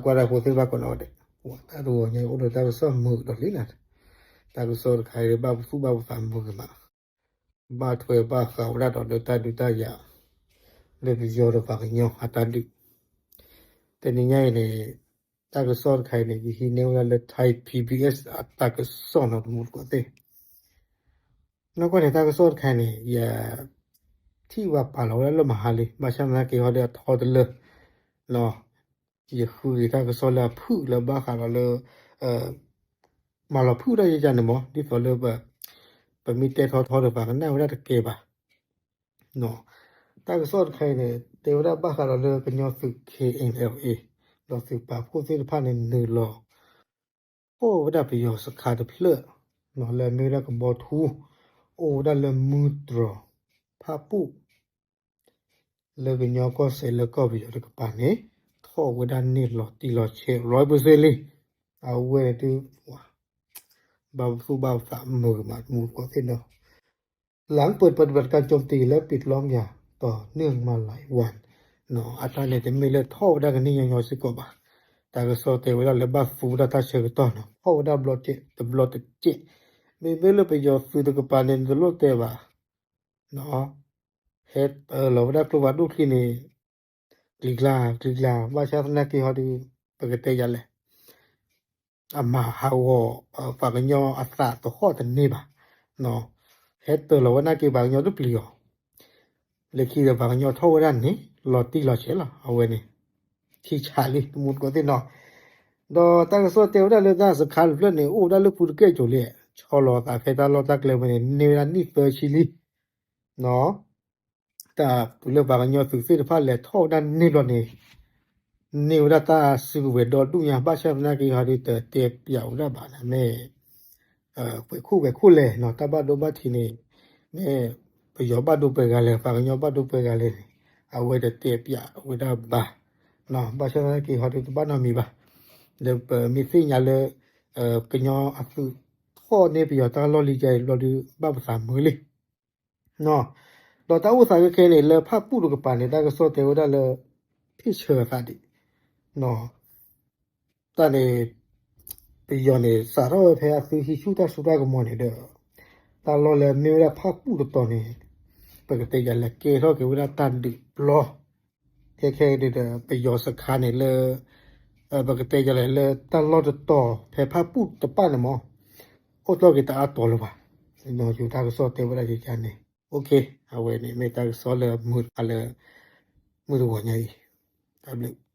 ကွၢ်တၢ်ဖိသ့ၣ်တဖၣ်ကိးနီၢ်ဂၤဒဲး, တၢ်တဂီၤညါအံၤအိၣ်ဒီးတၢ်ကစီၣ်မုာ်ဒီးလံနၤ, တၢ်ကစီၣ်တခါအံၤဘၣ်ပသူၣ်ဘၣ်ပသးမုာ်ကမး, ဘၣ်ထွဲဘၣ်ဃးဝဲဒၣ်ဒီးလၢတၢ်ဒုးတၢ်ယၤ လၢပယီၤဒီးပှၤကညီအတၢ်ဒုး, တနံၤညါအံၤန့ၣ် တၢ်ကစီၣ်တခါအံၤန့ၣ် ယဟံးန့ၢ်ဝဲဒၣ်လၢ Thai PBS အတၢ်ကစီၣ်နီၤ တမူတကိးသ့ၣ် နီၢ်ကီၢ်န့ၣ် တၢ်ကစီၣ်တခါအံၤန့ၣ် ယ ထံၣ်ဝဲပာ်လီၤဝဲဒၣ်လၢမဟါလံ, ဘၣ်ဆၣ်သနာ်က့ဟီဒီးအထီတလၢ ယဃုက့ၤတၢ်ကစီၣ်လၢအဖုၣ်လၢဘၣ်ဃးဒီးလၢ မၤလီၤဖုၣ်ဝဲဒၣ်ယဲယၤန့ၣ်မး ဒ်သိးလၢ ပမ့ၢ်တဲထီထီဒီးပှၤကနၣ်ဝဲဒၣ်တကဲဘၣ်. တၢ်ကစီၣ်တခါအံၤန့ၣ် တဲဝဲဒၣ်ဘၣ်ဃးဒီးလၢကညီသုး K N L A ဒီးသုးပာ်ဖှိၣ်သ့ၣ်တဖၣ်န့ၣ် နုာ်လီၤ အိၣ်ဝဲဒၣ်ပယီၤစခါတဖျၢၣ် လၢအမ့ၢ်ဝဲဒၣ်ကဘီထူ အိၣ်ဝဲဒၣ်လၢမုၢ်တြီၤ ဖၣ်ပူၣ် လၢကညီကီၢ်စဲၣ်လၢကီၢ်ပယီၤတကပၤန့ၣ် ထီၣ်ဝဲဒၣ်န့ၢ်လီၤတံၢ်လီၤဆဲး ร้อยเปอร์เซ็นต์ လံ. အဝဲန့ၣ်ဒုး ဘၣ်ပသူၣ်ဘၣ်ပသးမုာ်ကမး တမူတကိးသ့ၣ်နီၤ หลังเปิดปฏิบัติการโจมตีและปิดล้อมอย่างต่อเนื่องมาหลายวัน အတၢ်န့ၣ်တမ့ၢ်လၢထီၣ်ဝဲဒၣ်ကန့ၢ်ညီညီစ့ၢ်ကီးဘၣ်. တၢ်ကစီၣ်တဲဝဲဒၣ်လၢဘၣ်သူဝဲဒၣ်တၢ်ဆၢကတီၢ်နီၤ ထီၣ်ဝဲဒၣ်ဘျီတဘျီတစဲး, မ့မ့ၢ်လၢပယီၤသုးတကပၤန့ၣ် နတလိၣ်တဲဘၣ် ဟဲတၢၤလီၤဝဲဒၣ်ကျိဖးဒိၣ်ချံန့ၣ် ကျံၤကျါ ကျံၤကျါ ဘၣ်ဆၣ်သနာ်က့ဟီဒုး ပကတဲယၤလဲၣ် အမၤဟးဂီၤ ပှၤကညီအသးသဟီၣ်တန့ၢ်ဘၣ်. ဟဲတၢၤလီၤဝဲနာ်က့ ပှၤကညီတပျံၤအီၤ လၢခံဒီးပှၤကညီထီၣ်ဝဲဒၣ်န့ၣ် လီၤတံၢ်လီၤဆဲးလီၤ အဝဲန့ၣ် ထံဆးလံ တမူတကိးသ့ၣ်နီၤ. ဒီးတၢ်ကစီၣ်တဲဝဲဒၣ်လၢတၢ်စခါတဖျၢၣ်န့ၣ် အိၣ်ဝဲဒၣ်လၢပူၤတကဲၣ်ကၠိၤလံ ဆီလီၤသးဖဲတၢ်လီၢ်တၢ်ကျဲဝဲန့ၣ် န့ၢ်ဝဲဒၣ်နံၣ်သၢဆံလံ တၢ်တုၤလၢပှၤကညီသုးသ့ၣ်တဖၣ်လဲၤထီၣ်ဝဲဒၣ်န့ၢ်ဘျီန့ၣ် န့ၢ်ဝဲဒၣ်တၢ်စုကဝဲၤဒီဒူၣ်ညါ ဘၣ်ဆၣ်သနာ်က့ဟီဒုး တတဲပျးဝဲဒၣ်ဘၣ်န့ၣ် မ့ၢ် ပှဲၤခိၣ်ဝဲၤခိၣ်လဲၣ်နီၤ တၢ်ဘၣ်ဒိဘၣ်ထံးန့ၣ် မ့ၢ်ပယီၤဘၣ်ဒိပှဲၤဂၤလဲၣ် ပှၤကညီဘၣ်ဒိပှဲၤဂၤလဲၣ်န့ၣ် အဝဲတတဲပျးဝဲဒၣ်ဘၣ်. ဘၣ်ဆၣ်သနာ်က့ဟီဒုးတဘၣ်နီတမံၤဘၣ်. ဒီးပမ့ၢ်သ့ၣ်ညါလၢ ကညီအသုးထီၣ်န့ၢ်ပယီၤတၢ်လီၢ်လံၤယါအံၤဘျီဒုး ဘၣ်ပသးမုာ်လံ ဒီးတၢ်အိၣ်သးခဲခဲန့ၣ် လၢဖၣ်ပူၣ်တကပၤန့ၣ် တၢ်ကစီၣ်တဲဝဲဒၣ်လၢ ဖ့ၣ်ဆၢအသးဒံး တၢ်န့ၣ် ပယီၤန့ၣ် စးထီၣ်ဝဲဖဲအသုဟံးဆူၣ်တၢ်စိတၢ်ကမီၤန့ၣ်ဒီး တၢ်လီၢ်လၢမ့ၢ်ဝဲဒၣ်ဖၣ်ပူၣ်တတီၤန့ၣ် ပကတဲယၤလဲၣ်ကဲထီၣ်က့ၤဝဲဒၣ်တၢ်ဒုးပျီ ခဲခဲအံၤဒီး ပယီၤစခါန့ၣ်လၢ ပကတဲယၤလဲၣ်လၢတၢ်လီၢ်တတီၤဖဲဖၣ်ပူၣ်တပၣ်န့ၣ်မး အိၣ်ထီၣ်က့ၤတအါတီၤလၢၤဘၣ်. ယိၤတၢ်ကစီၣ်တဲဝဲဒၣ်ယကါန့ၣ် အဝဲန့ၣ်မ့ၢ်တၢ်ကစီၣ်လၢမုာ်တခါလၢ မုၢ်တဂီၤညါအံၤ တၢ်ဘျုး